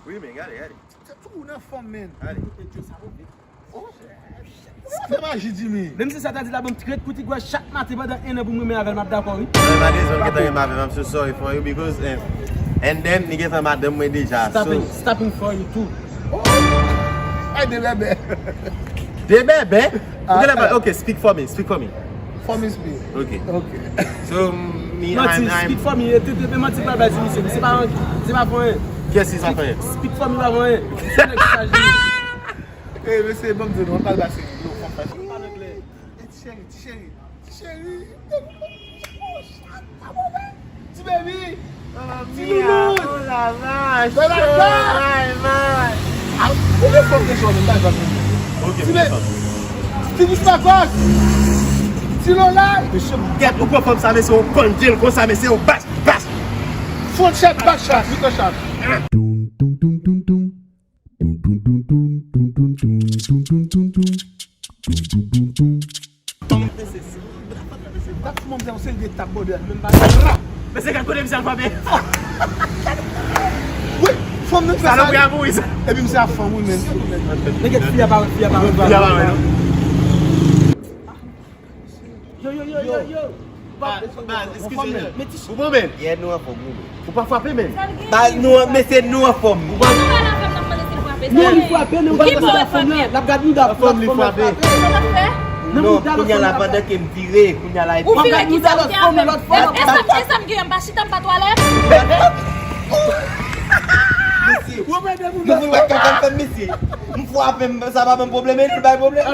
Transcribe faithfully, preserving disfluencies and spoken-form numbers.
Wi, men gade, gade. Se tou nan fòm, men. Gade. Ou pa fè maji, Jimmy. Menm si sa ta di la banm ti kret pou ti gwè chak maten pandan en an pou m renmen avè l, m ap dakò, wi. Mwen pa dezòd gentan renmen avè m, I'm so sorry for you because eh, and then li gentan madanm mwen deja. So, Stopping, stopping for you too. Ay, de bèbè. De bèbè? Ah, Ok, eh. Ok, speak for me, speak for me. For me speak. Ok. Ok. So, me, Manti, I'm, I'm, speak for me, e te te manti pa bay sou misye, se pa, se pa fon, hein. Kiyès ki sa fè? Speak for me pa fon, hein. Se nèg ki chaje. Eh, mesye, ban m di nou, ann pale ba seri. Yo, fòk fè sa. Ti cheri, ti cheri, ti cheri. Ti baby. Ti loulouz. Bèl aktè. Ou gen fòm de chòz, m pa jwenn. Ok, Ti baby. Ti bouch makòs. Ti lolay. Mesye, gèt, ou pran fòm sa, mesye, ou pann dil konsa, mesye, ou bas, bas. Front shot, back shot, middle shot. Dum dum dum dum dum. Dum dum dum dum dum dum dum dum dum dum. Dum dum dum dum. Tap ti manmzèl, yon seri de tap bòdè, menm bagay. Mesye, gad kote misye al frape. Wi, fanm nan fè Sa sa. lòk a mouri sa. Epi misye ap fanm, wi, men. Nèg fi a pa wè, fi a pa wè. Fi a pa wè, non? Yo, yo, yo, yo, yo. Baz, baz, eskize, men. Ou bon, men? Yeah, nou anfòm, wi, men. Ou pa frape, men. Baz, nou an, mesye, nou anfòm. Non, li frape, men ou pa wè sa fanm nan. L ap gad mouda fanm nan, l ap frape. Non, kounye a la, pandan ke m vire, kounye a la, epi... Ou vire ki sa, ou te avè m. E sa m gen, m pa chita, m pa twalèt. Mesye, nou vin wè kaka m fè, mesye. M frape, m, sa pa ban m pwoblèm, e li bay pwoblèm.